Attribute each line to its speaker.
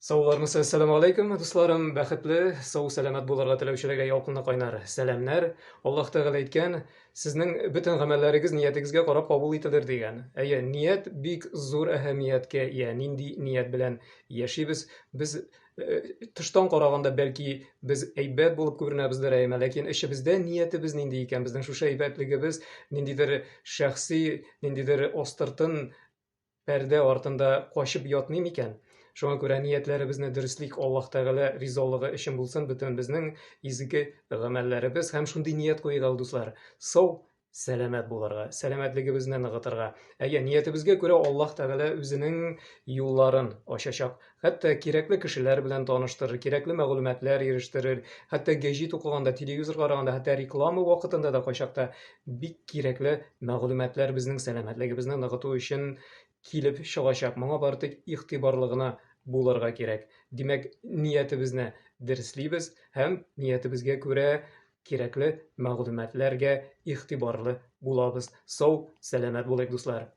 Speaker 1: Саулармысыз, әссәламү алейкум, дусларым, бәхетле, сау сәламәт булырга теләүчеләргә ялкынлы кайнар сәламнәр. Аллаһ Тәгалә әйткән, сезнең бөтен гамәлләрегез ниятегезгә карап кабул ителер дигән. Әйе, ният бик зур әһәмияткә ия. Нинди ният белән яшибез? Без э, тыштан караганда бәлки без әйбәт булып күренәбездер, әмма ләкин эчебездә ниятебез нинди икән? Безнең шушы әйбәтлегебез ниндидер шәхси, ниндидер астыртын пәрдә артында качып ятмый микән? Шуңа күрә ниятләребезне дөреслик, Аллаһ Тәгалә ризалыгы өчен булсын бөтен безнең изге гамәлләребез һәм шундый ният куйыйк әле, дуслар. Сау, сәламәт булырга, сәламәтлегебезне ныгытырга. Әйе, ниятебезгә күрә Аллаһ Тәгалә үзенең юлларын ачачак. Хәтта кирәкле кешеләр белән таныштырыр, кирәкле мәгълүматлар ирештерер, хәтта гәҗит укыганда, телевизор караганда, хәтта реклама вакытында да кайчакта бик кирәкле мәгълүматлар безнең сәламәтлегебезне ныгыту өчен килеп чыгачак. Моңа бары тик игътибарлы гына булырга кирәк. Димәк, ниятебезне дөреслибез һәм ниятебезгә күрә кирәкле мәгълүматларга игътибарлы булабыз. Сау, сәламәт булыйк, дуслар!